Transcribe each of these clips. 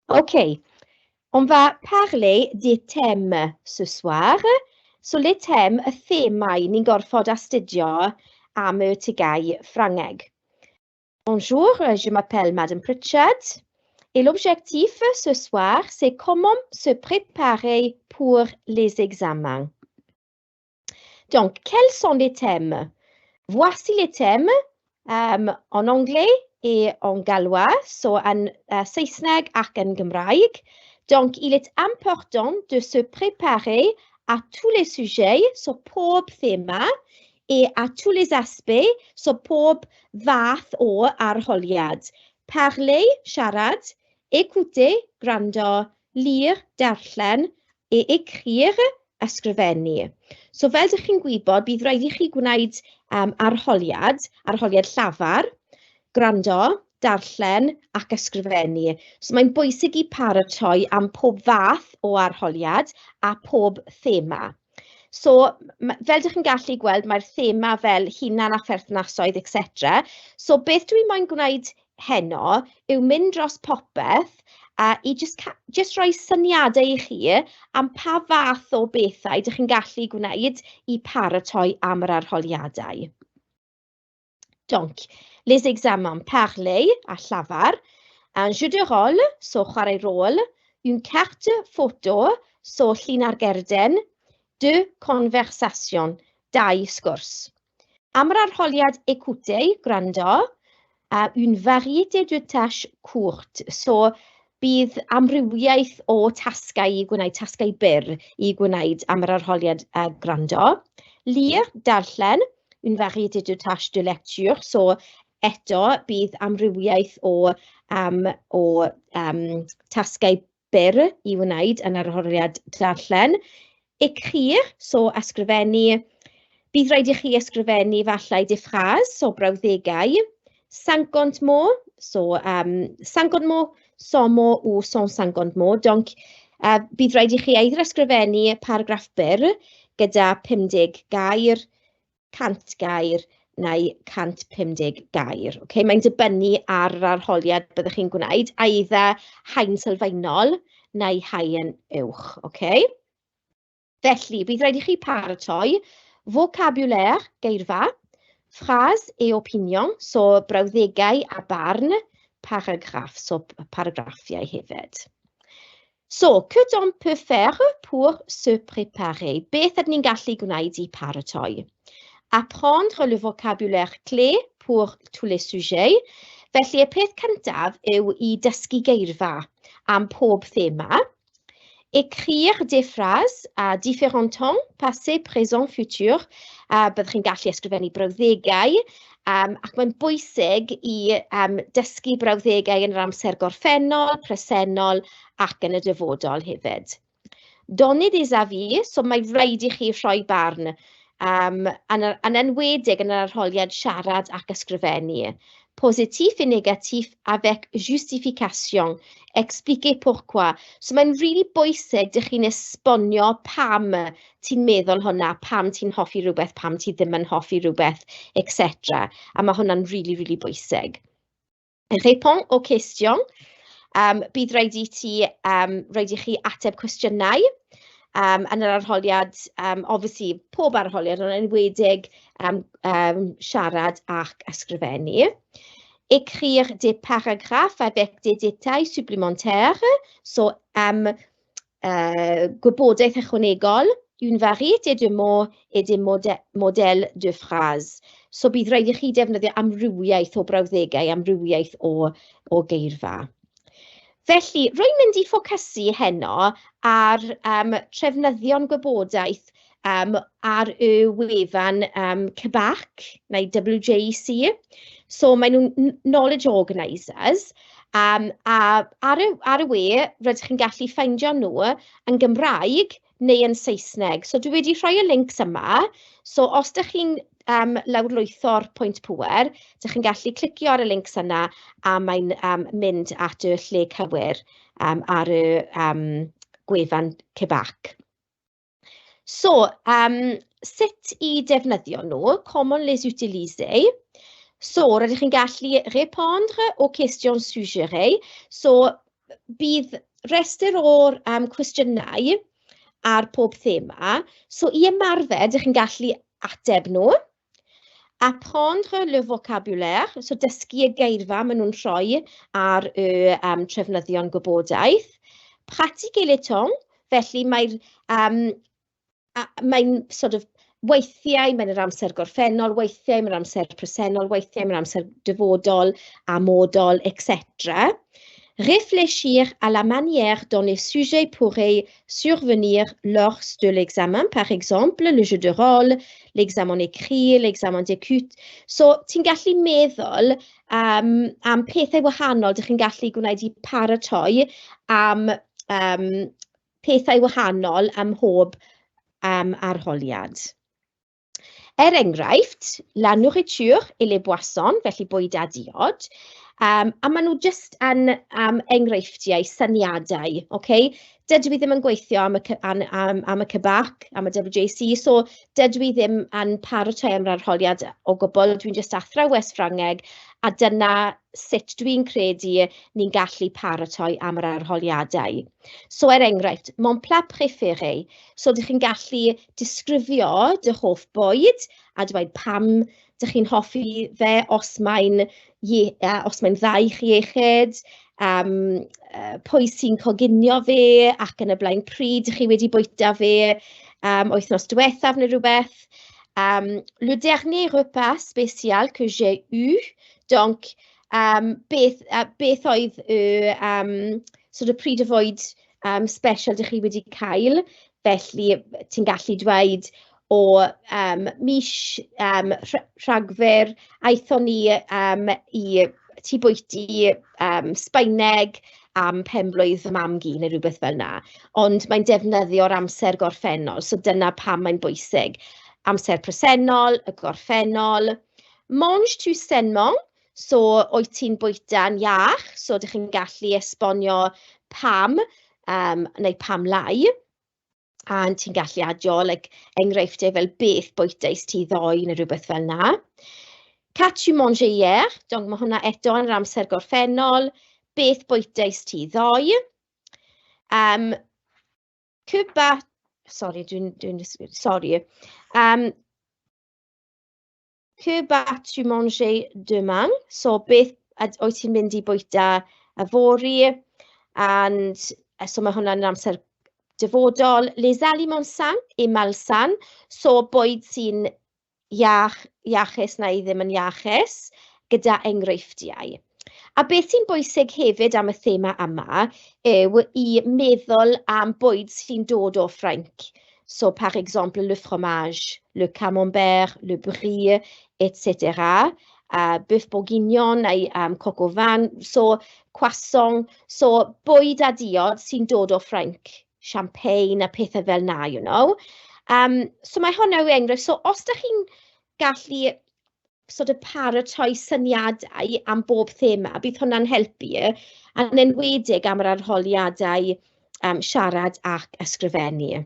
Ok, on va parler des thèmes ce soir. So les thèmes, y themau ni'n gorfod astudio am y TGAU Ffrangeg. Bonjour, je m'appelle Madame Pritchard et l'objectif ce soir, c'est comment se préparer pour les examens. Donc, quels sont les thèmes? Voici les thèmes en anglais et en gallois, so yn Saesneg ac yn Gymraeg. Donc, il est important de se préparer à tous les sujets, so pob thema, et à tous les aspects, so pob fath o arholiad. Parler, siarad, écouter, gwrando, lire, darllen, et écrire, ysgrifennu. So fel dych chi'n gwybod, bydd rhaid i chi gwneud arholiad, arholiad llafar, gwrando, darllen ac ysgrifennu. So mae'n bwysig i paratoi am pob fath o arholiad a pob thema. So, fel dych chi'n gallu gweld, mae'r thema fel hunan a pherthnasoedd, etc. So, beth dwi moyn gwneud heno yw mynd dros popeth a i jyst rhoi syniadau i chi am pa fath o bethau dych chi'n gallu gwneud i paratoi am yr arholiadau. Donc, les examens parler, a llafar, un jeu de rôle, so chwarae rôl, une carte photo, so llun ar gerdyn, deux conversations, dau sgwrs. Am yr arholiad écouter, gwrando, une variété de tâches courtes, so bydd amrywiaeth o tasgau i gwneud, tasgau byr i gwneud am yr arholiad gwrando. Lire, darllen, une variété de tâches de lecture, so eto bydd amrywiaeth o tasgau byr i wneud yn yr arholiad darllen. Écrire, so ysgrifennu, bydd rhaid i chi ysgrifennu falle des phrases, so brawddegau, 50 mots, so 50 mots, 100 mots ou 150 mots. Donc, bydd rhaid i chi either ysgrifennu paragraff byr gyda 50 gair, 100 gair neu 150 gair. Okay? Mae'n dibynnu ar yr arholiad byddwch chi'n gwneud, either haen sylfaenol neu haen uwch. Okay? Felly, bydd rhaid i chi paratoi vocabulaire, geirfa, phrase et opinion, so brawddegau a barn, paragraff, so paragraffiau hefyd. So, que on peut faire pour se préparer? Beth ydyn ni'n gallu gwneud i paratoi? Apprendre le vocabulaire clé pour tous les sujets. Felly, y peth cyntaf yw i dysgu geirfa am pob thema. Écrire des phrases à différents temps, passé, présent, futur. Byddwch chi'n gallu ysgrifennu brawddegau, ac mae'n bwysig i dysgu brawddegau yn yr amser gorffennol, presennol ac yn y dyfodol hefyd. Donner des avis, so mae rhaid i chi rhoi barn, yn enwedig yn yr arholiad siarad ac ysgrifennu. Positif et négatif avec justification. Expliquer pourquoi. So mae'n really bwysig dych chi'n esbonio pam ti'n meddwl hwnna, pam ti'n hoffi rhywbeth, pam ti ddim yn hoffi rhywbeth, etc. A mae hwnna'n really, really bwysig. Répondre aux questions. Bydd rhaid i chi ateb cwestiynau yn yr arholiad, obviously pob arholiad, ond enwedig siarad ac ysgrifennu. Écrire des paragraphes avec des détails supplémentaires, so gwybodaeth ychwanegol, une variété de mots et des modèles de phrases. So bydd rhaid i chi defnyddio amrywiaeth o brawddegau, amrywiaeth o geirfa. Felly, rwy'n mynd i ffocysu heno ar trefnyddion gwybodaeth ar y wefan CBAC neu WJEC. So maen nhw'n knowledge organisers, a ar y we rydych chi'n gallu ffeindio nhw yn Gymraeg neu yn Saesneg. So dwi wedi rhoi y links yma. So os ydych chi'n lawrlwytho'r Pwynt Pŵer, dych chi'n gallu clicio ar y links yna a mae'n mynd at y lle cywir ar y gwefan CBAC. So, sut i defnyddio nhw? Comment les utiliser? So, rydych chi'n gallu répondre aux questions suggérées. So, bydd rhestr o'r cwestiynau ar pob thema. So i ymarfer, dych chi'n gallu ateb nhw. Apprendre le vocabulaire, so dysgu y geirfa maen nhw'n rhoi ar y trefnyddion gwybodaeth. Pratiquer les temps, felly mae'r a mae'n sort of, weithiau mae'n yr amser gorffennol, weithiau mae'n amser presennol, weithiau mae'n amser dyfodol, amodol, etc. Réfléchir à la manière dont les sujets pourraient survenir lors de l'examen, par exemple, le jeu de rôle, l'examen écrit, l'examen d'écoute. So, ti'n gallu meddwl am pethau wahanol dych chi'n gallu gwneud i paratoi am pethau wahanol ym mhob arholiad. Er enghraifft, la nourriture et les boissons, felly bwyd a diod, a maen nhw jyst yn enghreifftiau, syniadau, okay? Dydw i ddim yn gweithio am y, am, am, am y CBAC, am y WJEC, so dydw i ddim yn paratoi am yr arholiad o gwbl, dwi'n jyst athrawes Ffrangeg, a dyna sut dwi'n credu ni'n gallu paratoi am yr arholiadau. So er enghraifft, mon plat préféré. So dych chi'n gallu disgrifio dy hoff bwyd a dweud pam dych chi'n hoffi fe, os mae'n os mae'n dda i'ch iechyd, pwy sy'n coginio fe ac yn y blaen, pryd dych chi wedi bwyta fe, wythnos diwethaf neu rhywbeth. Le dernier repas spécial que j'ai eu, donc beth oedd y sort of pryd o fwyd special dych chi wedi cael? Felly ti'n gallu dweud o mis Rhagfyr, aethon ni i tŷ bwyty Sbaeneg am penblwydd fy mam-gu neu rhywbeth fel 'na. Ond mae'n defnyddio'r amser gorffennol, so dyna pam mae'n bwysig. Amser presennol, y gorffennol. Manges-tu sainement? So, wyt ti'n bwyta'n iach? So, dych chi'n gallu esbonio pam neu pam lai. A ti'n gallu adio like, enghreifftiau fel beth bwytais ti ddoe neu rhywbeth fel 'na. Qu'as-tu mangé hier? Donc, mae hwnna eto yn yr amser gorffennol. Beth bwytais ti ddoe? Que ba... Sorry, dwi'n... Dwi sorry. Que vas-tu manger demain? So, beth wyt ti'n mynd i bwyta yfory? And so mae hwnna'n amser dyfodol. Les aliments sains et malsains. So, bwyd sy'n iach, iachus neu ddim yn iachus, gyda enghreifftiau. A beth sy'n bwysig hefyd am y thema yma yw i meddwl am bwyd sy'n dod o Ffrainc. So, par exemple, le fromage, le camembert, le brie, etc. Bœuf bourguignon neu coq au vin, so croissant, so bwyd a diod sy'n dod o Ffrainc, champagne a pethau fel 'na. So mae hwnna yw enghraifft. So os ydych chi'n gallu sort of paratoi syniadau am bob thema, bydd hwnna'n helpu, yn enwedig am yr arholiadau siarad ac ysgrifennu.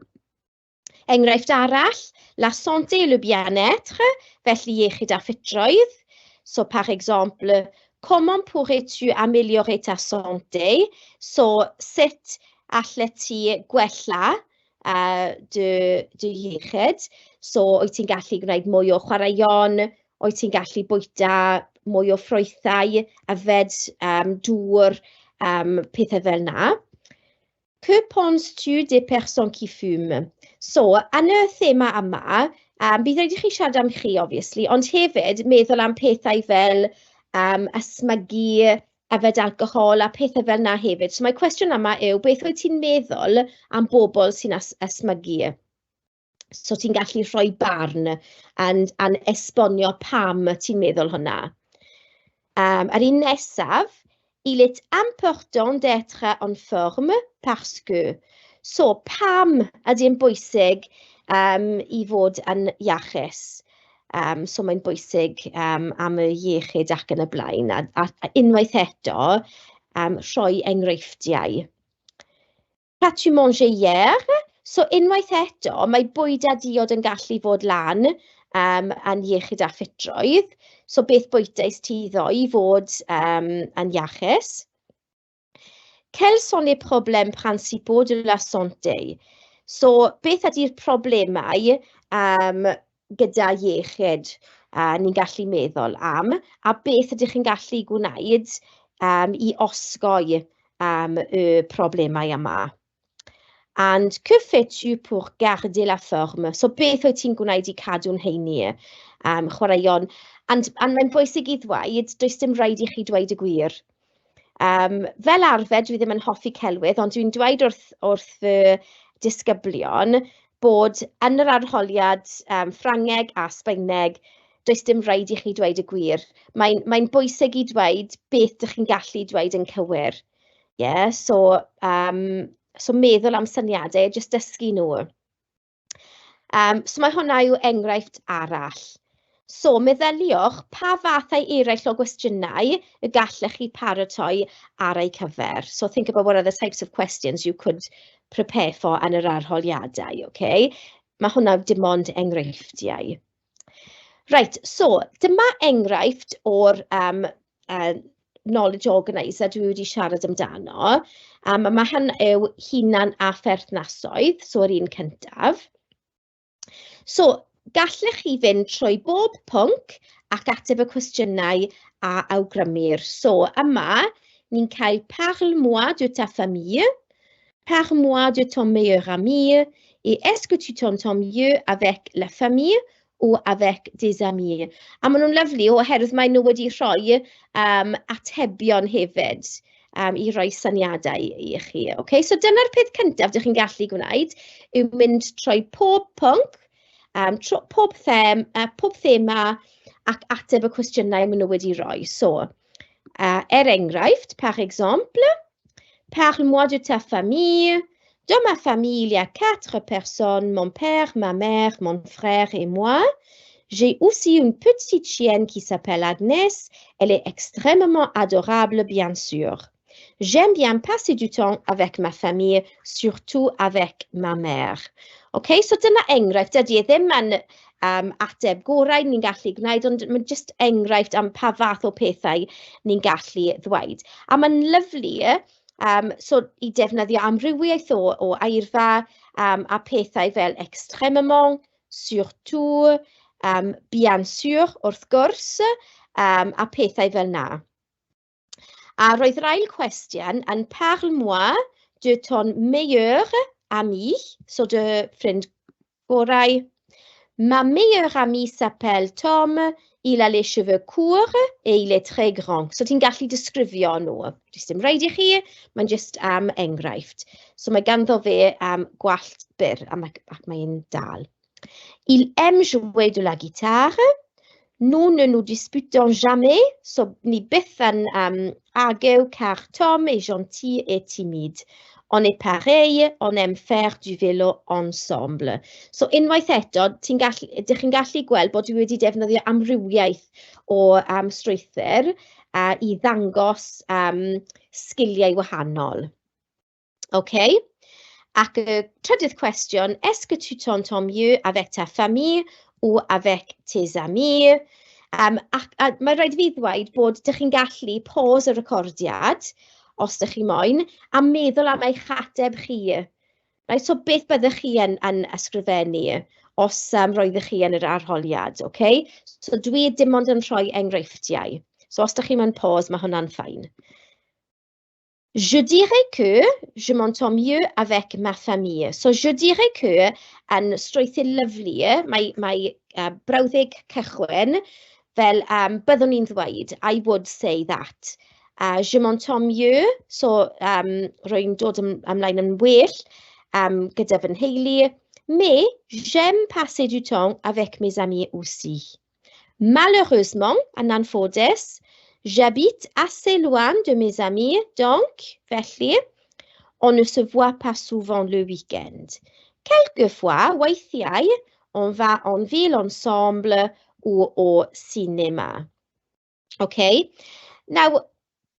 Enghraifft arall, la santé et le bien-être, felly iechyd a ffitrwydd. So, par exemple, comment pourrais-tu améliorer ta santé? So, sut allet ti gwella dy iechyd? So, wyt ti'n gallu gwneud mwy o chwaraeon? Wyt ti'n gallu bwyta mwy o ffrwythau, yfed dŵr, pethau fel 'na? Que penses-tu des personnes qui fument? So, yn y thema yma, bydd rhaid i chi siarad am chi, obviously, ond hefyd meddwl am pethau fel ysmygu, yfed alcohol a pethau fel 'na hefyd. So, mae cwestiwn yma yw, beth wyt ti'n meddwl am bobl sy'n ysmygu? So, ti'n gallu rhoi barn and esbonio pam ti'n meddwl hwnna. Yr un nesaf, il est important d'être en forme parce que. So, pam ydy'n bwysig i fod yn iachus? So mae'n bwysig am y iechyd ac yn y blaen, a unwaith eto, rhoi enghreifftiau. Qu'as-tu mangé hier? So unwaith eto, mae bwyd a diod yn gallu fod lan yn iechyd a ffitrwydd. So beth bwytais ti ddoe i fod yn iachus? Quels sont les problèmes principaux de la santé? So, beth ydy'r problemau um, gyda iechyd ni'n gallu meddwl am, a beth ydych chi'n gallu gwneud um, i osgoi um, y problemau yma? And que fais-tu pour garder la forme? So beth wyt ti'n gwneud i cadw'n heini? Um, chwaraeon. And, and mae'n bwysig i ddweud, does dim rhaid i chi dweud y gwir. Um, fel arfer, dwi ddim yn hoffi celwydd, ond dwi'n dweud wrth, wrth fy disgyblion bod yn yr arholiad um, Ffrangeg a Sbaeneg, does dim rhaid i chi dweud y gwir. Mae'n mae bwysig i dweud beth dych chi'n gallu dweud yn cywir. Ie, so, um, so meddwl am syniadau, jyst dysgu nhw. Um, so mae hwnna yw enghraifft arall. So meddyliwch pa fathau eraill o gwestiynau y gallech chi paratoi ar eu cyfer. So think about what other types of questions you could prepare for yn yr arholiadau, okay? Mae hwnna dim ond enghreifftiau. Reit, so dyma enghraifft o'r um, uh, knowledge organiser dwi wedi siarad amdano. Um, a mae hyn yw hunan a pherthnasoedd, so yr un cyntaf. So, gallech chi fynd trwy bob pwnc ac ateb y cwestiynau a awgrymir. So, yma, ni'n cael parle-moi de ta famille, Parle-moi de ton meilleur ami et est-ce que tu t'entends mieux avec la famille ou avec des amis? A maen nhw'n lyflu oherwydd maen nhw wedi rhoi um, atebion hefyd um, i roi syniadau i chi. Okay? So dyna'r peth cyntaf dych chi'n gallu gwneud yw mynd trwy pob pwnc, um, tro, pob, them, uh, pob thema ac ateb y cwestiynau maen nhw wedi rhoi. So, uh, er enghraifft, par exemple, Parle-moi de ta famille. Dans ma famille, il y a quatre personnes, mon père, ma mère, mon frère et moi. J'ai aussi une petite chienne qui s'appelle Agnès. Elle est extrêmement adorable, bien sûr. J'aime bien passer du temps avec ma famille, surtout avec ma mère. OK, so dyna enghraifft. Dydy e ddim yn um, ateb gorau ni'n gallu gwneud, ond mae'n just enghraifft am pa fath o pethau ni'n gallu ddweud. A mae'n lyflu um, so i defnyddio amrywiaeth o, o eirfa um, a pethau fel extrêmement, surtout, um, bien sûr, wrth gwrs, um, a pethau fel na. A roedd yr ail cwestiwn yn parle-moi de ton meilleur ami, so dy ffrind gorau. Ma meilleure amie s'appelle Tom, il a les cheveux courts et il est très grand. So ti'n gallu disgrifio nhw. Does dim rhaid i chi, mae'n jyst am enghraifft. So mae ganddo fe um, gwallt byr a mae, ac mae'n dal. Il aime jouer de la guitare. Nous ne nous disputons jamais, so ni byth yn um, argue car Tom est gentil et timide. On est pareil, on aime faire du vélo ensemble. So unwaith eto, ti'n gallu, ydych chi'n gallu gweld bod dwi wedi defnyddio amrywiaeth o um, strwythur uh, i ddangos um, sgiliau wahanol. OK. Ac y trydydd cwestiwn, est-ce que tu t'entends mieux avec ta famille ou avec tes amis? Um, ac, a mae rhaid fi ddweud bod dych chi'n gallu pause y recordiad, os dych chi moyn, a meddwl am eich ateb chi. Right, so beth byddech chi yn, yn ysgrifennu os um, roeddech chi yn yr arholiad, okay? So dwi dim ond yn rhoi enghreifftiau. So os dych chi moyn pause, mae hwnna'n fine. Je dirais que je m'entends mieux avec ma famille. So je dirais que yn strwythur lyfli, mae, mae uh, brawddeg cychwyn fel um, byddwn i'n ddweud, I would say that. Uh, je m'entends mieux, so um, rwy'n dod ym, ymlaen yn well um, gyda fy nheulu. Mais j'aime passer du temps avec mes amis aussi. Malheureusement, yn anffodus, j'habite assez loin de mes amis, donc, felly, on ne se voit pas souvent le week-end. Quelquefois, weithiau, on va en ville ensemble ou au cinéma. OK? Now,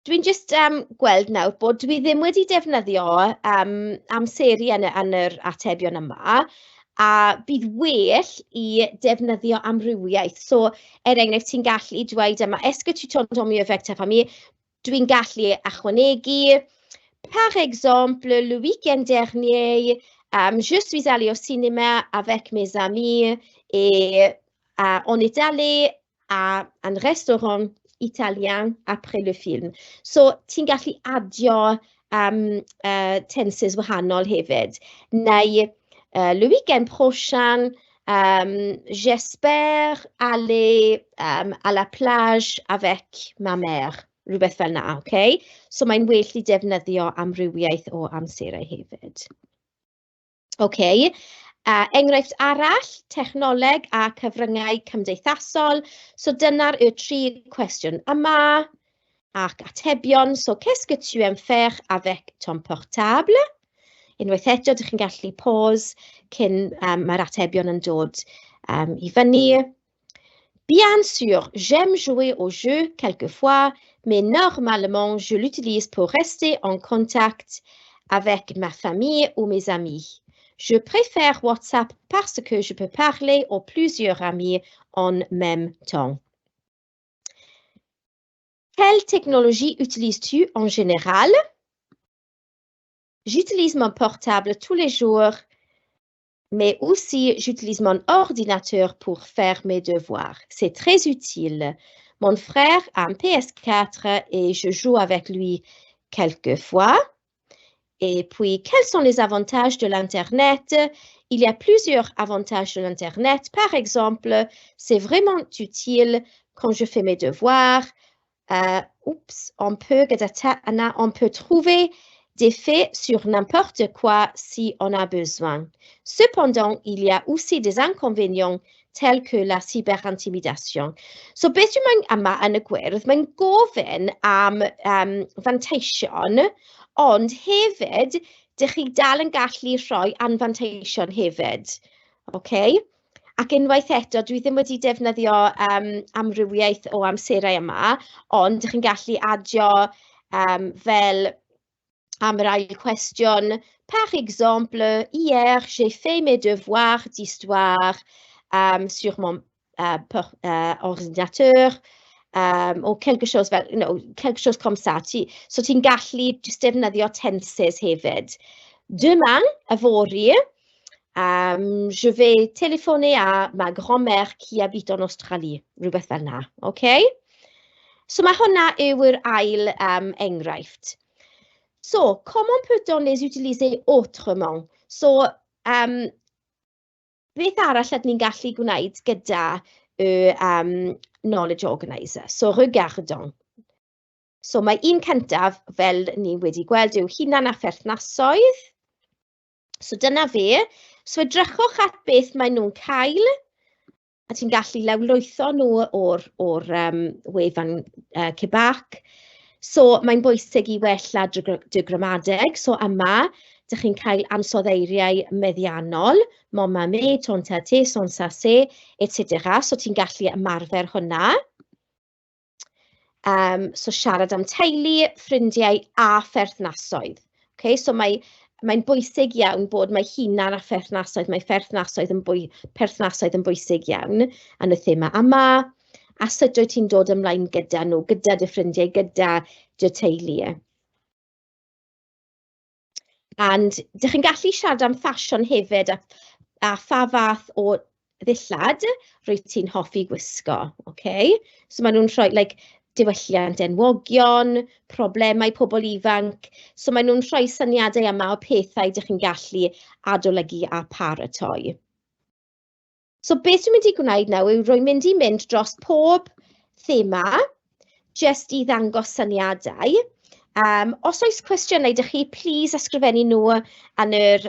dwi'n just um, gweld nawr bod dwi ddim wedi defnyddio um, amseru yn, yn yr atebion yma, a bydd well i defnyddio amrywiaeth. So, er enghraifft, ti'n gallu dweud yma, est-ce que tu t'entends mieux avec ta famille? Dwi'n gallu ychwanegu, Par exemple, le week-end dernier, je suis allée au cinéma avec mes amis et on est allé à un restaurant italien après le film. So ti'n gallu adio tenses wahanol hefyd. Neu le week-end prochain, j'espère aller à la plage avec ma mère. Rhywbeth fel 'na, ocê? So mae'n well i defnyddio amrywiaeth o amserau hefyd. Ocê, enghraifft arall, technoleg a cyfryngau cymdeithasol. So dyna'r y tri cwestiwn yma ac atebion. So qu'est-ce que tu aimes faire avec ton portable? Unwaith eto, dych chi'n gallu pause cyn mae'r atebion yn dod i fyny. Bien sûr, j'aime jouer au jeu quelquefois, mais normalement, je l'utilise pour rester en contact avec ma famille ou mes amis. Je préfère WhatsApp parce que je peux parler à plusieurs amis en même temps. Quelle technologie utilises-tu en général? J'utilise mon portable tous les jours, mais aussi j'utilise mon ordinateur pour faire mes devoirs. C'est très utile. Mon frère a un PS4 et je joue avec lui quelquefois. Et puis, quels sont les avantages de l'Internet? Il y a plusieurs avantages de l'Internet. Par exemple, c'est vraiment utile quand je fais mes devoirs. Oups, on peut, on peut trouver des faits sur n'importe quoi si on a besoin. Cependant, il y a aussi des inconvénients tels que la cyberintimidation. So beth dwi'n yma yn y gwyrdd, mae'n gofyn am fanteision, ond hefyd, dych chi dal yn gallu rhoi anfanteision hefyd. Okay? Ac unwaith eto, dwi ddim wedi defnyddio amrywiaeth o amserau yma, ond dych chi'n gallu adio fel am yr ail cwestiwn. Par exemple, hier, j'ai fait mes devoirs d'histoire sur mon ordinateur, or quelque chose fel, quelque chose comme ça. So ti'n gallu jyst defnyddio tenses hefyd. Demain, yfory, je vais téléphoner à ma grand-mère qui habite en Australie. Rhywbeth fel 'na, okay? So mae hwnna yw'r ail enghraifft. So, comment peut-on les utiliser autrement? So, beth arall ydyn ni'n gallu gwneud gyda y Knowledge Organiser? So, regardons. So, mae un cyntaf, fel ni wedi gweld, yw hunan a pherthnasoedd. So, dyna fe. So, edrychwch at beth maen nhw'n cael, a ti'n gallu lawrlwytho nhw o'r wefan CBAC. So, mae'n bwysig i wella dy gramadeg. So, yma, dych chi'n cael ansoddeiriau meddiannol, mon, ma, mes, ton, ta, tes, son, sa, ses, etc. So, ti'n gallu ymarfer hwnna. So, siarad am teulu, ffrindiau a pherthnasoedd. Okay, so mae'n bwysig iawn bod mae hunan a pherthnasoedd, mae perthnasoedd yn bwysig iawn yn y thema yma, a sut wyt ti'n dod ymlaen gyda nhw, gyda dy ffrindiau, gyda dy teulu. And dych chi'n gallu siarad am ffasiwn hefyd a pha fath o ddillad rwyt ti'n hoffi gwisgo. Okay? So maen nhw'n rhoi, like, diwylliant enwogion, problemau pobl ifanc. So maen nhw'n rhoi syniadau yma o pethau dych chi'n gallu adolygu a paratoi. So beth dwi'n mynd i gwneud nawr yw rwy'n mynd i mynd dros pob thema jyst i ddangos syniadau. Os oes cwestiynau 'da chi, please ysgrifennu nhw yn yr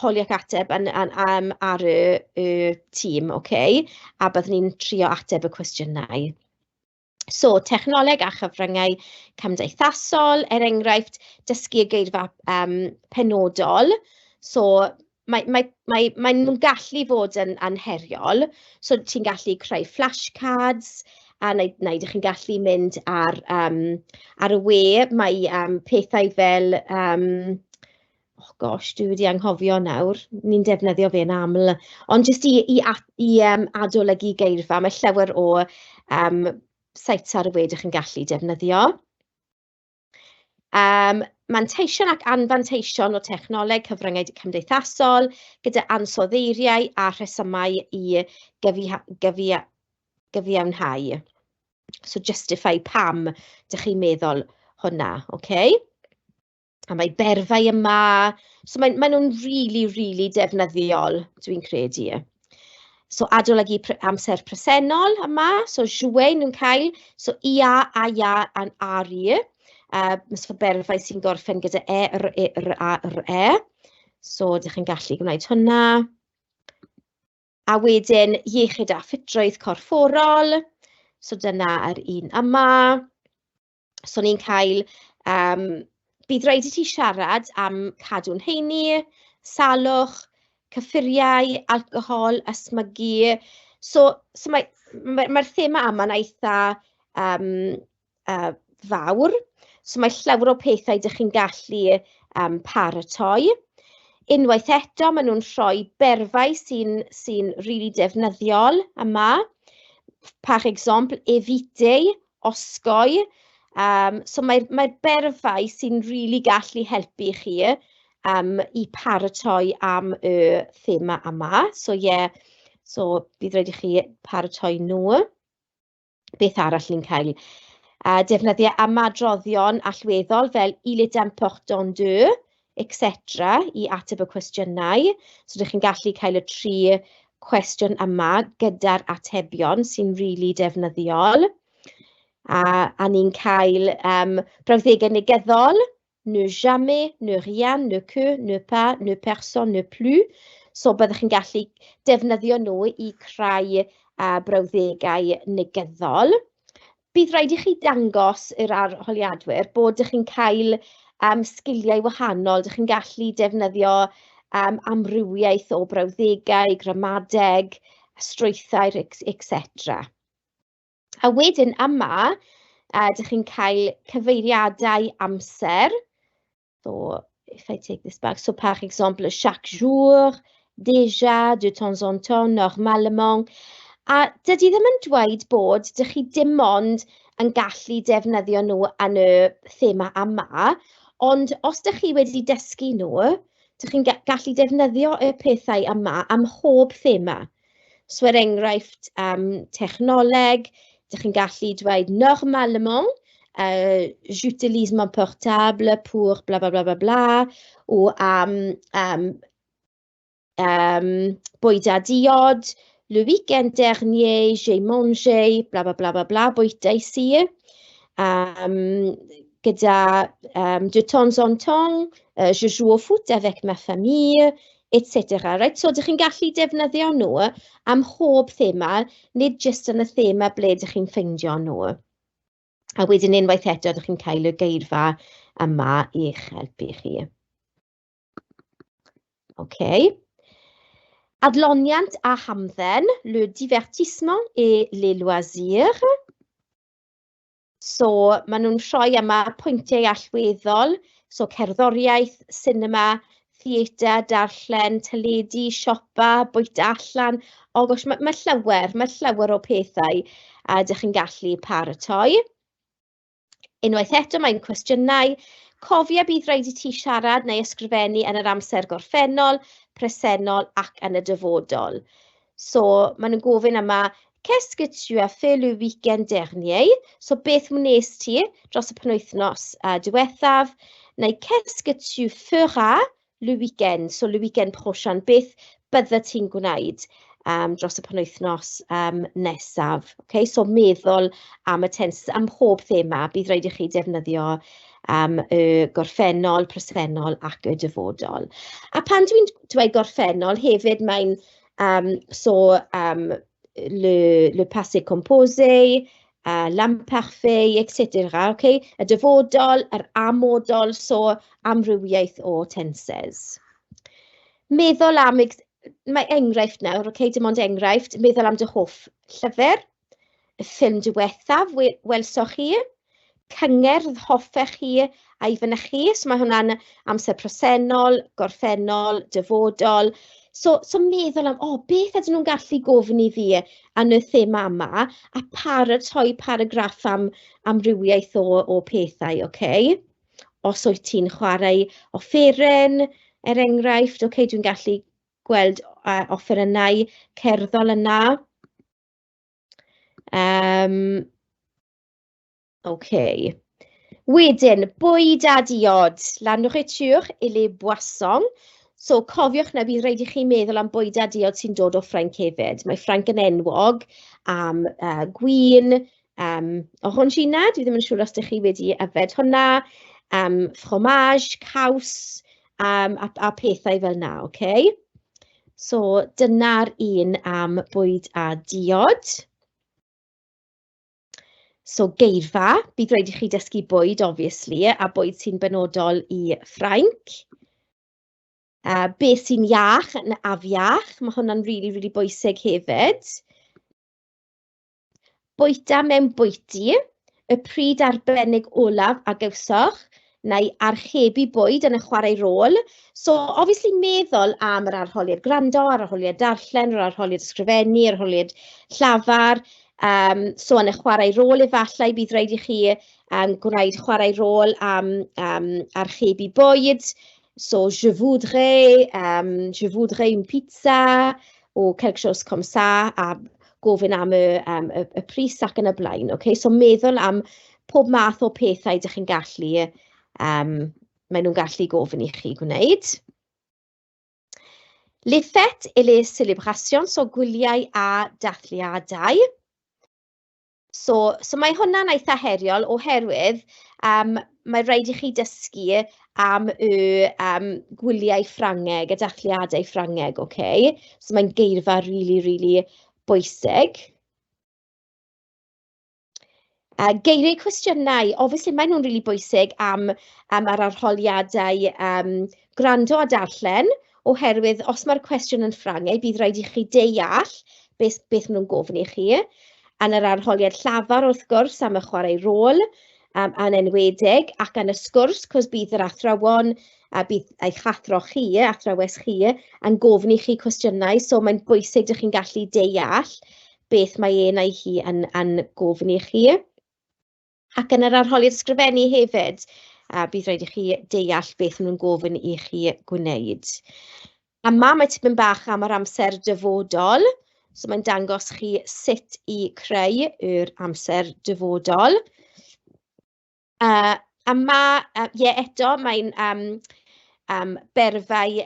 holi ac ateb ar y tîm, okay? A byddwn ni'n trio ateb y cwestiynau. So, technoleg a chyfryngau cymdeithasol, er enghraifft, dysgu y geirfa penodol. So, mae nhw'n gallu fod yn anheriol. So, ti'n gallu creu flashcards, a neu ydych chi'n gallu mynd ar y we, mae pethau fel... Oh gosh, dwi wedi anghofio nawr, ni'n defnyddio fe'n aml. Ond jyst i adolygu geirfa, mae llawer o sites ar y we ydych chi'n gallu defnyddio. Manteision ac anfanteision o technoleg cyfryngau cymdeithasol, gyda ansoddeiriau a rhesymau i gyfiawnhau. So justify pam dych chi'n meddwl hwnna, ocê? A mae berfau yma, so maen nhw'n rili, rili defnyddiol, dwi'n credu. So adolygu amser presennol yma, so jouer nhw'n cael, so ia, a, ia, a, r, i. So berfau sy'n gorffen gyda e, r, e, r, a, r, e. So dych chi'n gallu gwneud hwnna. A wedyn iechyd a ffitrwydd corfforol, so dyna yr un yma. So ni'n cael, bydd rhaid i ti siarad am cadw'n heini, salwch, cyffuriau, alcohol, ysmygu. So mae'r thema yma'n eitha fawr. So mae llawer o pethau dych chi'n gallu paratoi. Unwaith eto, maen nhw'n rhoi berfau sy rili defnyddiol yma. Par exemple, éviter, osgoi. So mae'r berfau sy'n rili gallu helpu chi i paratoi am y thema yma. So ie, so bydd rhaid i chi paratoi nhw. Beth arall ni'n cael? Defnyddio ymadroddion allweddol fel "il est important de", etc. i ateb y cwestiynau. So dych chi'n gallu cael y tri cwestiwn yma gyda'r atebion sy'n rili defnyddiol. A ni'n cael brawddegau negyddol, ne jamais, ne rien, ne que, ne pas, ne personne, ne plus. So byddwch chi'n gallu defnyddio nhw i creu brawddegau negyddol. Bydd rhaid i chi dangos i'r arholiadwyr bod ydych chi'n cael sgiliau wahanol, dych chi'n gallu defnyddio amrywiaeth o brawddegau, gramadeg, strwythau, etc. A wedyn yma, dych chi'n cael cyfeiriadau amser. So, if I take this back, so par exemple, chaque jour, déjà, de temps en temps, normalement. A dydy ddim yn dweud bod dych chi dim ond yn gallu defnyddio nhw yn y thema yma, ond os dych chi wedi dysgu nhw, dych chi'n gallu defnyddio y pethau yma am hob thema. So er enghraifft, technoleg, dych chi'n gallu dweud normalement, j'utilise mon portable pour bla bla bla bla bla, o am bwyd a diod, le week-end dernier, j'ai mangé, bla bla bla bla bla, bwytais i. Gyda de temps en temps, je joue au foot avec ma famille, etc. Right? So, dych chi'n gallu defnyddio nhw am hob thema, nid jyst yn y thema ble dych chi'n ffeindio nhw. A wedyn unwaith eto, dych chi'n cael y geirfa yma i'ch helpu chi. OK. Adloniant a hamdden, le divertissement et les loisirs. So, maen nhw'n rhoi yma pwyntiau allweddol, so cerddoriaeth, sinema, theatr, darllen, teledu, siopa, bwyta allan. Oh gosh, mae llawer o pethau a ydych chi'n gallu paratoi. Unwaith eto, mae'n cwestiynau. Cofia bydd rhaid i ti siarad neu ysgrifennu yn yr amser gorffennol, presennol ac yn y dyfodol. So, maen nhw'n gofyn yma, "Qu'est-ce que tu as fait le week-end dernier?" So, beth wnes ti dros y penwythnos diwethaf? Neu, "Qu'est-ce que tu feras le week-end?" So, le week-end prochain, beth bydde ti'n gwneud dros y penwythnos nesaf? Okay? So, meddwl am y tenses, am pob thema, bydd rhaid i chi defnyddio y gorffennol, presennol ac y dyfodol. A pan dwi'n dweud gorffennol, hefyd mae'n so le passé composé, l'imparfait, etc. Okay? Y dyfodol, yr amodol, so amrywiaeth o tenses. Meddwl am, mae enghraifft nawr, okay, dim ond enghraifft, meddwl am dy hoff llyfr, y ffilm diwethaf welsoch chi, cyngerdd hoffech chi a'i fynychu. So mae hwnna'n amser presennol, gorffennol, dyfodol. So meddwl am, o, oh, beth ydyn nhw'n gallu gofyn i fi yn y thema yma, a paratoi paragraff am amrywiaeth o pethau, oce? Okay? Os wyt ti'n chwarae offeryn, er enghraifft, ocê, dwi'n gallu gweld offerynnau cerddol yna. Ocê. Wedyn, bwyd a diod, la nourriture et les boissons. So cofiwch na bydd rhaid i chi meddwl am bwyd a diod sy'n dod o Ffrainc hefyd. Mae Ffrainc yn enwog am gwin, orangina, dwi ddim yn siŵr os dych chi wedi yfed hwnna, fromage, caws, a pethau fel 'na, ocê? So dyna'r un am bwyd a diod. So geirfa, bydd rhaid i chi dysgu bwyd, obviously, a bwyd sy'n benodol i Ffrainc. Beth sy'n iach yn afiach, mae hwnna'n rili, rili bwysig hefyd. Bwyta mewn bwyty, y pryd arbennig olaf a gawsoch, neu archebu bwyd yn y chwarae rôl. So, obviously, meddwl am yr arholiad gwrando, yr arholiad darllen, yr arholiad ysgrifennu, yr arholiad llafar. So, yn y chwarae rôl efallai, bydd rhaid i chi gwneud chwarae rôl am archebu bwyd. So, je voudrais, je voudrais une pizza, ou quelque chose comme ça, a gofyn am y pris ac yn y blaen. Okay? So meddwl am pob math o pethau ydych chi'n gallu, maen nhw'n gallu gofyn i chi gwneud. Les fêtes et les célébrations, so gwyliau a dathliadau. So mae hwnna'n eitha heriol oherwydd mae rhaid i chi dysgu am y gwyliau Ffrangeg, y dathliadau Ffrangeg, ocê? So mae'n geirfa rili, rili bwysig. Geiriau cwestiynau, obviously maen nhw'n rili bwysig am yr arholiadau gwrando a darllen, oherwydd os mae'r cwestiwn yn Ffrangeg, bydd rhaid i chi deall beth maen nhw'n gofyn i chi. Yn yr arholiad llafar, wrth gwrs, am y chwarae rôl, yn enwedig, ac yn y sgwrs, cos bydd yr athrawon, a bydd eich athro chi, athrawes chi, yn gofyn i chi cwestiynau, so mae'n bwysig dych chi'n gallu deall beth mae e neu hi yn gofyn i chi. Ac yn yr arholiad ysgrifennu hefyd, bydd rhaid i chi deall beth maen nhw'n gofyn i chi gwneud. A ma' mae tipyn bach am yr amser dyfodol, so mae'n dangos chi sut i creu yr amser dyfodol. A ma', ie, eto, mae'n berfau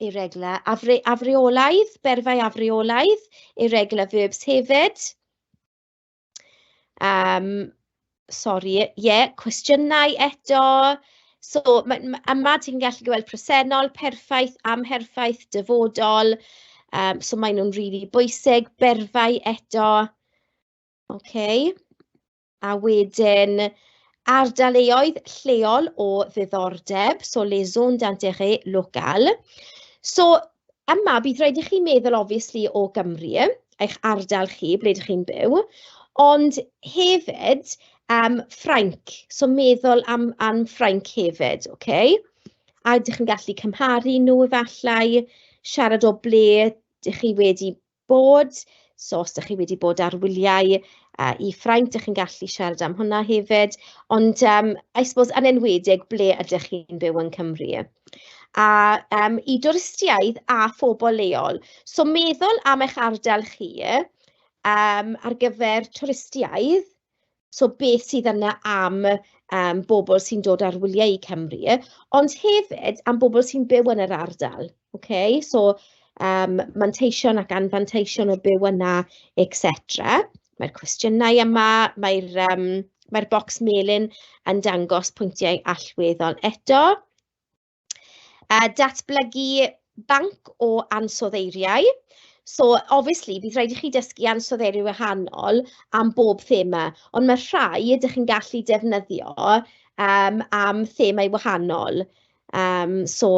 irregular, afreolaidd, berfau afreolaidd, irregular verbs hefyd. Sori, ie, cwestiynau eto. So yma ti'n gallu gweld presennol, perffaith, amherffaith, dyfodol. So maen nhw'n rili bwysig. Berfau eto. OK. A wedyn ardaleoedd lleol o ddiddordeb, so les zones d'intérêt local. So yma bydd rhaid i chi meddwl obviously o Gymru, eich ardal chi, ble ydych chi'n byw, ond hefyd Ffrainc, so meddwl am Ffrainc hefyd, ocê? A ydych chi'n gallu cymharu nhw efallai, siarad o ble ydych chi wedi bod. So os dach chi wedi bod ar wyliau i Ffrainc, dach chi'n gallu siarad am hwnna hefyd. Ond I suppose, yn enwedig, ble ydych chi'n byw yng Nghymru. A i dwristiaid a phobl leol. So meddwl am eich ardal chi ar gyfer twristiaid, so beth sydd yna am bobl sy'n dod ar wyliau i Cymru, ond hefyd am bobl sy'n byw yn yr ardal, ocê? So manteision ac anfanteision o byw yna, et cetera. Mae'r cwestiynau yma, mae'r bocs melyn yn dangos pwyntiau allweddol eto. Datblygu banc o ansoddeiriau. So, obviously, bydd rhaid i chi dysgu ansoddeiriau wahanol am bob thema, ond mae rhai ydych chi'n gallu defnyddio am themâu wahanol. So,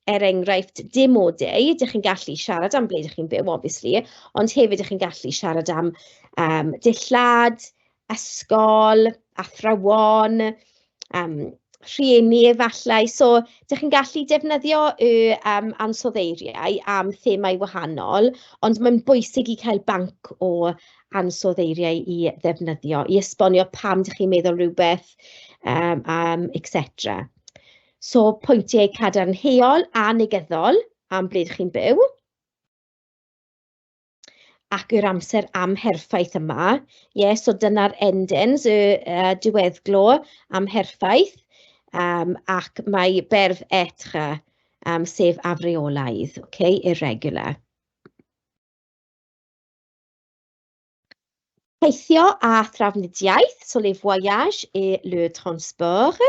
er enghraifft, dim o de, ydych chi'n gallu siarad am ble ydych chi'n byw, obviously, ond hefyd ydych chi'n gallu siarad am dillad, ysgol, athrawon, Rhieni efallai. So, dych chi'n gallu defnyddio y ansoddeiriau am themâu wahanol, ond mae'n bwysig i cael banc o ansoddeiriau i ddefnyddio, i esbonio pam dych chi'n meddwl rhywbeth, et cetera. So, pwyntiau cadarnhaol a negyddol am ble dych chi'n byw. Ac yr amser amherffaith yma. Ie, so dyna'r endings, y diweddglo amherffaith, ac mae berf être, sef afreolaidd, okay, irregular. Teithio a thrafnidiaeth, so les voyages et le transport.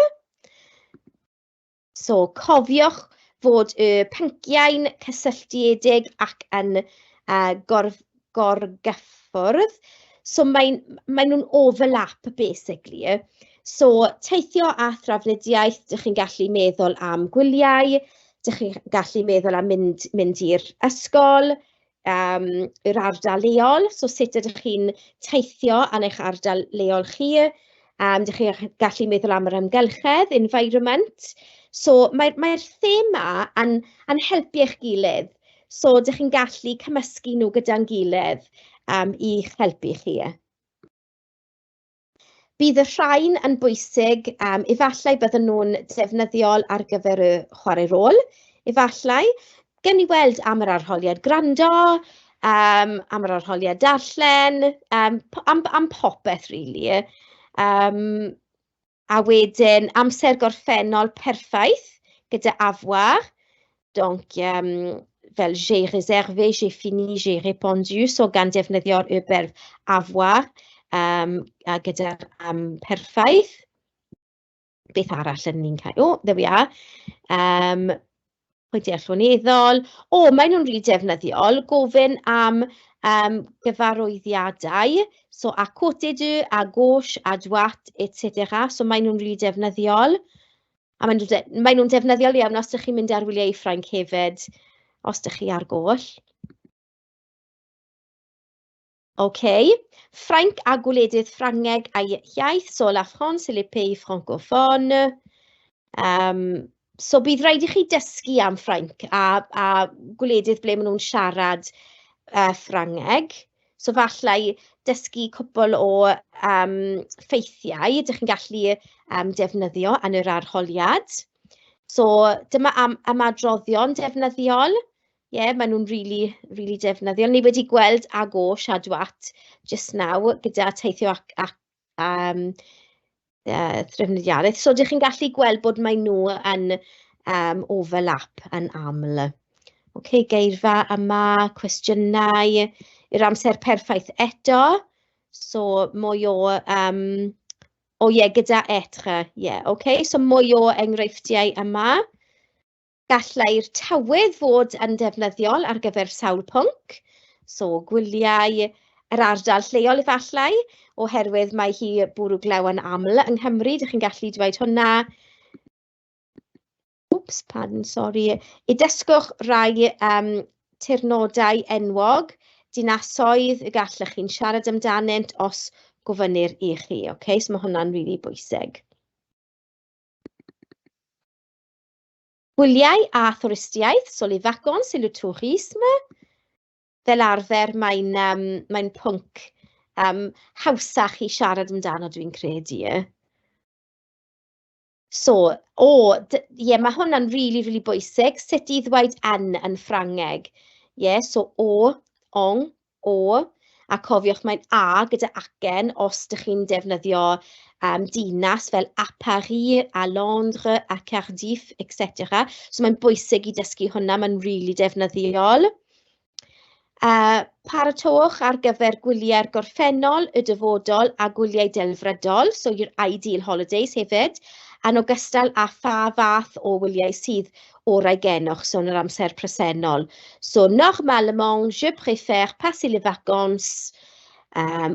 So, cofiwch fod y pynciau'n cysylltiedig ac yn gorgyffwrdd. So, maen nhw'n overlap, basically. So, teithio a thrafnidiaeth, dych chi'n gallu meddwl am gwyliau, dych chi'n gallu meddwl am mynd i'r ysgol, yr ardal leol, so sut ydych chi'n teithio yn eich ardal leol chi. Dych chi'n gallu meddwl am yr amgylchedd, environment. So mae'r thema yn helpu eich gilydd. So dych chi'n gallu cymysgu nhw gyda'n gilydd i'ch helpu chi. Bydd y rhain yn bwysig, efallai bydden nhw'n defnyddiol ar gyfer y chwarae rôl, efallai. Gewn ni weld am yr arholiad gwrando, am yr arholiad darllen, am popeth rili. A wedyn amser gorffennol perffaith gyda avoir. Donc, fel j'ai réservé, j'ai fini, j'ai répondu, so gan defnyddio'r y berf avoir a gyda'r perffaith. Beth arall yn ni'n cael? O, there we are. Pwyntiau allweddol. O, maen nhw'n rili defnyddiol. Gofyn am gyfarwyddiadau. So, à côté de, à gauche, à droite, etc. So, maen nhw'n rili defnyddiol. A maen nhw'n defnyddiol iawn os ydych chi'n mynd ar wyliau i Ffrainc hefyd, os ydych chi ar goll. OK. Ffrainc a gwledydd Ffrangeg a'i iaith, so la France et les pays francophones. So bydd rhaid i chi dysgu am Ffrainc a gwledydd ble maen nhw'n siarad Ffrangeg. So falle dysgu cwpl o ffeithiau ydych chi'n gallu defnyddio yn yr arholiad. So dyma am ymadroddion defnyddiol. Ie, yeah, maen nhw'n rili, rili defnyddiol. Ni wedi gweld à gauche, à droite just now gyda teithio ac threfnidiaeth. So dych chi'n gallu gweld bod maen nhw yn overlap yn aml. OK, geirfa yma, cwestiynau, i'r amser perffaith eto. So mwy o, o ie, gyda être, ie, yeah, OK. So mwy o enghreifftiau yma. Gallai'r tywydd fod yn defnyddiol ar gyfer sawl pwnc, so gwyliau, yr ardal lleol efallai, oherwydd mae hi bwrw glaw yn aml yng Nghymru, dych chi'n gallu dweud hwnna. Oops, pardon, sorry. I dysgwch rai tirnodau enwog, dinasoedd y gallech chi'n siarad amdanynt os gofynnir i chi. Okay? So mae hwnna'n rili bwysig. Gwyliau a thwristiaeth, so les vacances et le tourisme. Fel arfer mae'n pwnc hawsach i siarad amdano, dwi'n credu. So, o, ie, mae hwnna'n rili, rili bwysig. Sut i ddweud yn Ffrangeg. Ie, so au, en, au, a cofiwch mae'n a gyda acen os dych chi'n defnyddio dinas fel à Paris, à Londres, à Cardiff, etc. So mae'n bwysig i dysgu hwnna, mae'n rili defnyddiol. Paratowch ar gyfer gwyliau'r gorffennol, y dyfodol a gwyliau delfrydol, so your ideal holidays hefyd, yn ogystal â pha fath o wyliau sydd orau gennych, so yn yr amser presennol. So normalement, je préfère passer les vacances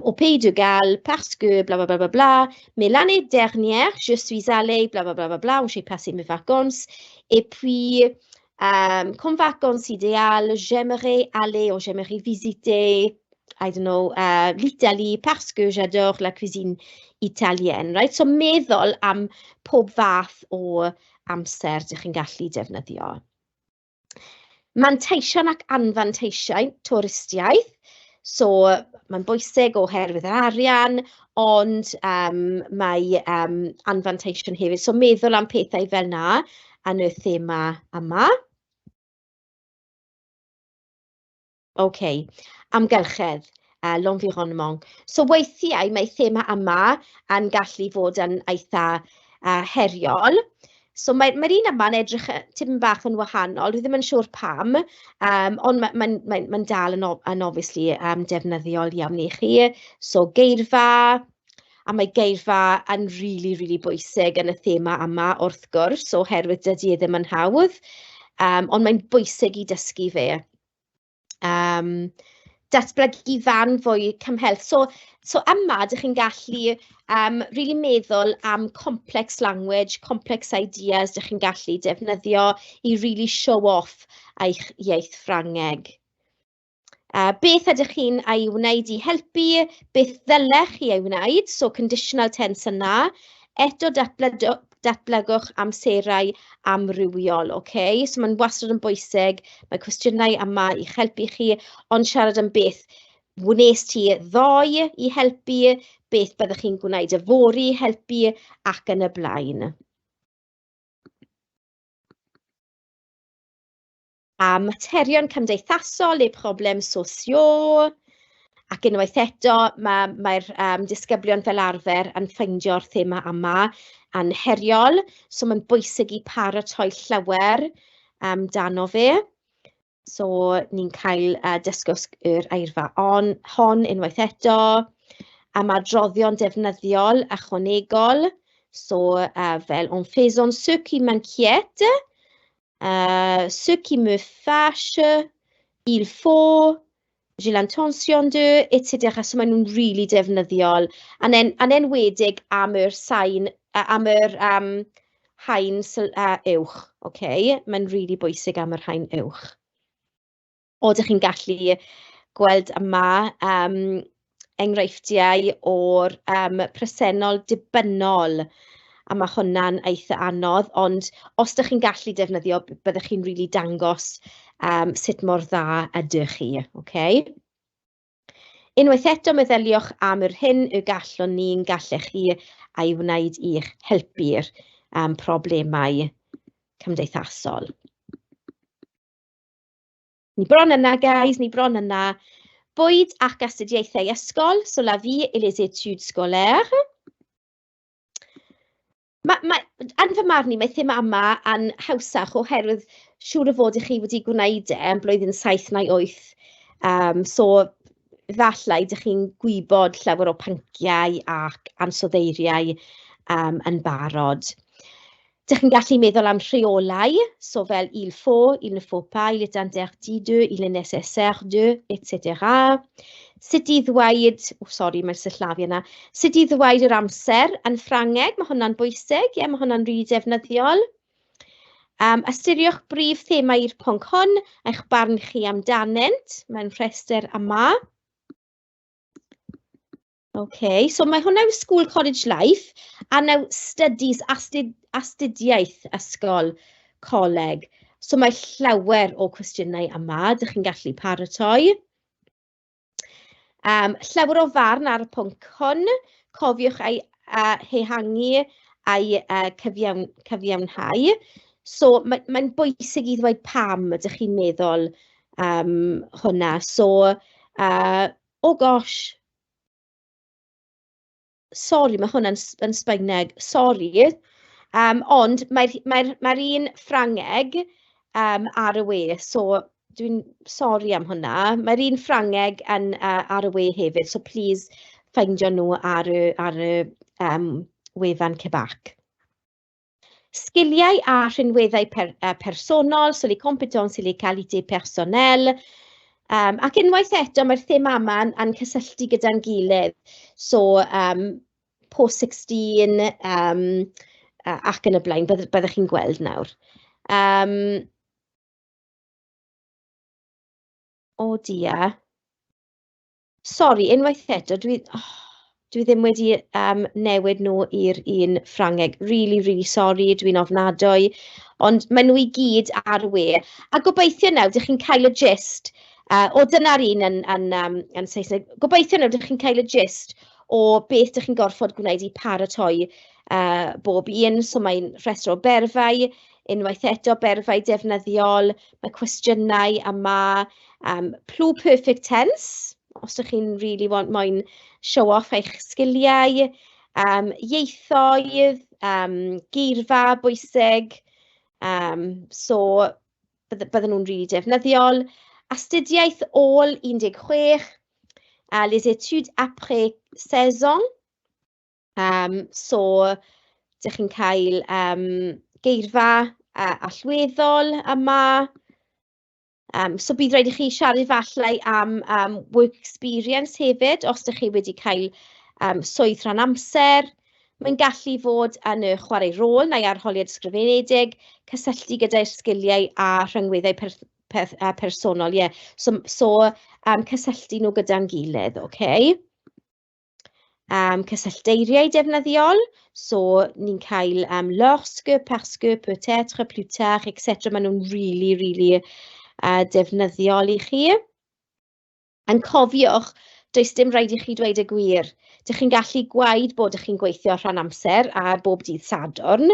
au Pays de Galles parce que bla bla bla bla bla. Mais l'année dernière, je suis allée bla bla bla bla bla, où j'ai passé mes vacances. Et puis, comme vacances idéales, j'aimerais aller ou j'aimerais visiter I don't know, l'Italie parce que j'adore la cuisine italienne, right? So meddwl am pob fath o amser dych chi'n gallu defnyddio. Manteision ac anfanteisiau twristiaeth. So mae'n bwysig oherwydd yr arian, ond mae anfanteision hefyd. So meddwl am pethau fel 'na yn y thema yma. OK, amgylchedd, l'environnement. So weithiau mae thema yma yn gallu fod yn eitha heriol. So mae'r un yma'n edrych tipyn bach yn wahanol, dwi ddim yn siŵr pam, ond mae'n dal yn obviously defnyddiol iawn i chi. So geirfa, a mae geirfa yn rili, rili bwysig yn y thema yma wrth gwrs, oherwydd dydy e ddim yn hawdd, ond mae'n bwysig i dysgu fe. Datblygu fan fwy cymhleth. So yma, dych chi'n gallu rili meddwl am complex language, complex ideas dych chi'n gallu defnyddio i rili show off eich iaith Ffrangeg. Beth ydych chi'n ei wneud i helpu, beth ddylech chi ei wneud, so conditional tense yna. Eto datblygwch amserau amrywiol, ocê? So mae'n wastad yn bwysig, mae cwestiynau yma i'ch helpu chi, ond siarad am beth wnes ti ddoe i helpu, beth byddwch chi'n gwneud yfory i helpu, ac yn y blaen. A materion cymdeithasol, les problèmes sociaux, ac unwaith eto mae'r disgyblion fel arfer yn ffeindio'r thema yma yn heriol, so mae'n bwysig i paratoi llawer amdano fe. So ni'n cael dysgwrs yr eirfa on, hon unwaith eto, am adroddion defnyddiol ychwanegol, so fel en faisant ce qui m'inquiète, ce qui me fâche, il faut, j'ai l'intention de, etc. So maen nhw'n rili defnyddiol, yn enwedig am yr sain, am yr haen uwch, ocê? Mae'n rili bwysig am yr haen uwch. O, dach chi'n gallu gweld yma enghreifftiau o'r presennol dibynnol, a ma' hwnna'n eitha anodd, ond os dach chi'n gallu defnyddio, byddwch chi'n rili dangos sut mor dda ydych chi, ocê? Unwaith eto, meddyliwch am yr hyn y gallwn ni'n gallech chi ei wneud i'ch helpu'r problemau cymdeithasol. Ni bron yna, guys, ni bron yna. Bwyd ac astudiaethau ysgol, so la vie et les études scolaires. Yn fy marn i, mae thema yma yn hawsach oherwydd siŵr o fod i chi wedi gwneud e yn blwyddyn 7 neu 8. So efallai dych chi'n gwybod llawer o pynciau ac ansoddeiriau yn barod. Dych chi'n gallu meddwl am rheolau, so fel il faut, il ne faut pas, il est interdit de, il est nécessaire de, etc. Sut i ddweud, o sori, mae'r sillafu yna, sut i ddweud yr amser yn Ffrangeg, mae hwnna'n bwysig, ie, mae hwnna'n rili defnyddiol. Ystyriwch brif thema i'r pwnc hwn, eich barn chi amdanynt, mewn rhestr yma. OK, so mae hwnna yw School College Life, a now studies, astudiaeth ysgol, coleg. So mae llawer o cwestiynau yma, dych chi'n gallu paratoi. Llawer o farn ar y pwnc hwn, cofiwch ei hehangu a'i cyfiawnhau. So mae'n bwysig i ddweud pam ydych chi'n meddwl hwnna. So, oh gosh, sori, mae hwnna'n yn Sbaeneg, sori. Ond mae'r un Ffrangeg ar y we, so dwi'n sori am hwnna. Mae'r un Ffrangeg ar y we hefyd, so please ffeindio nhw ar y wefan CBAC. Sgiliau a rhinweddau personol, so les compétences et les qualités personnelles. Ac unwaith eto, mae'r thema yma yn cysylltu gyda'n gilydd. So, post 16 ac yn y blaen, byddwch chi'n gweld nawr. Oh dear. Sori, unwaith eto, dwi oh, dwi ddim wedi newid nhw i'r un Ffrangeg. Rili, rili sori, dwi'n ofnadwy. Ond maen nhw i gyd ar y we. A gobeithio nawr, dych chi'n cael y gist. O, dyna'r un yn Saesneg. Gobeithio nawr, dych chi'n cael y gist o beth dych chi'n gorfod gwneud i paratoi bob un. So mae'n rhestr o berfau, unwaith eto berfau defnyddiol, mae cwestiynau yma, pluperfect tense, os ydych chi'n really want moyn show off eich sgiliau, ieithoedd, geirfa bwysig, so bydden nhw'n rili defnyddiol. Astudiaeth ôl 16, les études après 16 ans. So, dych chi'n cael geirfa allweddol yma. So bydd rhaid i chi siarad efallai am work experience hefyd, os ydych chi wedi cael swydd rhan amser. Mae'n gallu fod yn y chwarae rôl neu arholiad ysgrifenedig, cysylltu gyda'r sgiliau a rhyngweithiau personol. Ie. So, cysylltu nhw gyda'n gilydd, ocê? Cysyllteiriau defnyddiol, so ni'n cael lorsque, parce que, peut-être, plus tard, etc. Maen nhw'n really, really defnyddiol i chi. Yn cofiwch, does dim rhaid i chi dweud y gwir. Dych chi'n gallu gweud bod ych chi'n gweithio rhan amser a bob dydd Sadwrn,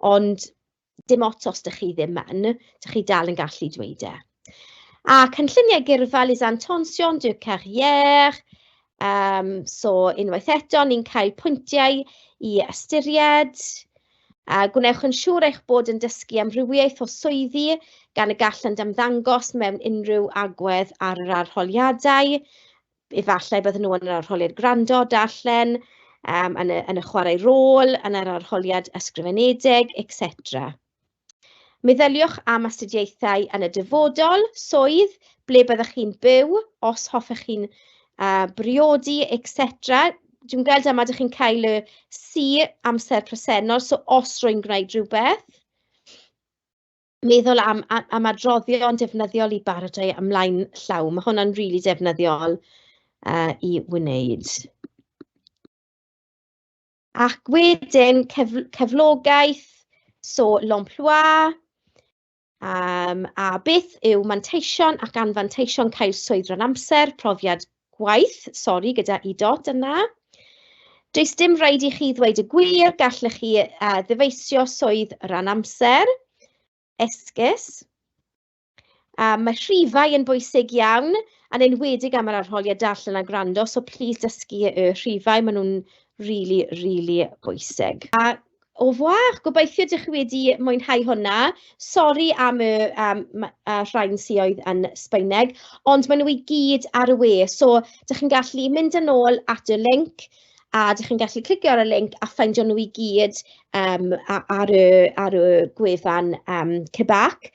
ond dim ots os dych chi ddim yn, dych chi dal yn gallu dweud e. A cynlluniau gyrfa, les intentions de carrière. So unwaith eto, ni'n cael pwyntiau i ystyried. A gwnewch yn siŵr eich bod yn dysgu amrywiaeth o swyddi gan y gallant ymddangos mewn unrhyw agwedd ar yr arholiadau. Efallai bydden nhw yn yr arholiad gwrando, darllen, yn y chwarae rôl, yn yr arholiad ysgrifenedig, etc. Meddyliwch am astudiaethau yn y dyfodol, swydd, ble byddwch chi'n byw, os hoffech chi'n briodi, etc. Dwi'n gweld yma ydych chi'n cael y si amser presennol, so os rwy'n gwneud rhywbeth. Meddwl am adroddion defnyddiol i baratoi ymlaen llaw. Mae hwnna'n rili defnyddiol i wneud. Ac wedyn cyflogaeth, so l'emploi, a beth yw manteision ac anfanteision cael swydd rhan amser, profiad gwaith, sori, gyda i dot yna. Does dim rhaid i chi ddweud y gwir, gallech chi ddyfeisio swydd rhan amser, esgus. Mae rhifau yn bwysig iawn, yn enwedig am yr arholiad darllen a gwrando, so please dysgu y rhifau, maen nhw'n really, really bwysig. A au revoir, gobeithio ydych chi wedi mwynhau hwnna. Sori am y rhain sydd oedd yn Sbaeneg, ond maen nhw i gyd ar y we, so dych chi'n gallu mynd yn ôl at y link, a dych chi'n gallu clicio ar y link a ffeindio nhw i gyd ar y gwefan Quebec.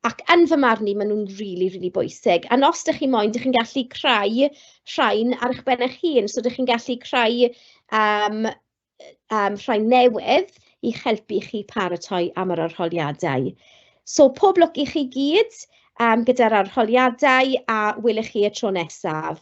Ac yn fy marn i, maen nhw'n really, really bwysig. A os ydych chi moyn, dych chi'n gallu creu rhain ar eich ben eich hun. So, dych chi'n gallu creu rhai newydd i'ch helpu chi paratoi am yr arholiadau. So, pob lwc i chi gyd gyda'r arholiadau a welwch chi y tro nesaf.